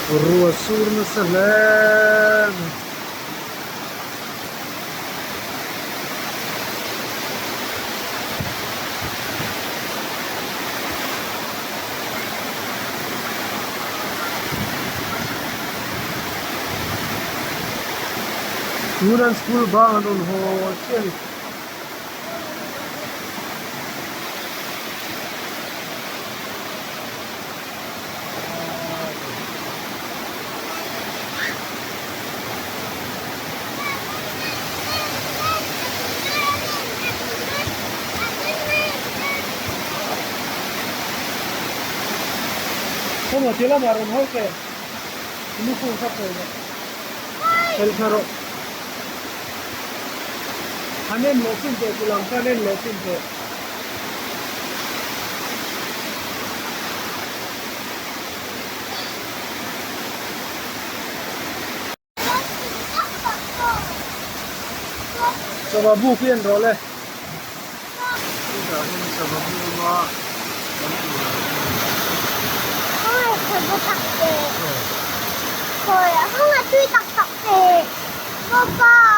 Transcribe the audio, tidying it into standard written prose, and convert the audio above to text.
Ruah sur nasa hle mai. Tun an school bang an rawn haw chiah a ni. Khaw ti lamah rawn hawi teh lukhum kha pawh rawh fel kha rawh han en leh chin teh ti lang khan en leh chin teh. Sava bu khi an rawh le. Chutah hian sava bu a kan tur a awm a ni. Khawngaih sava tak te. Khawi a khawngaih tui tak tak te. Papa.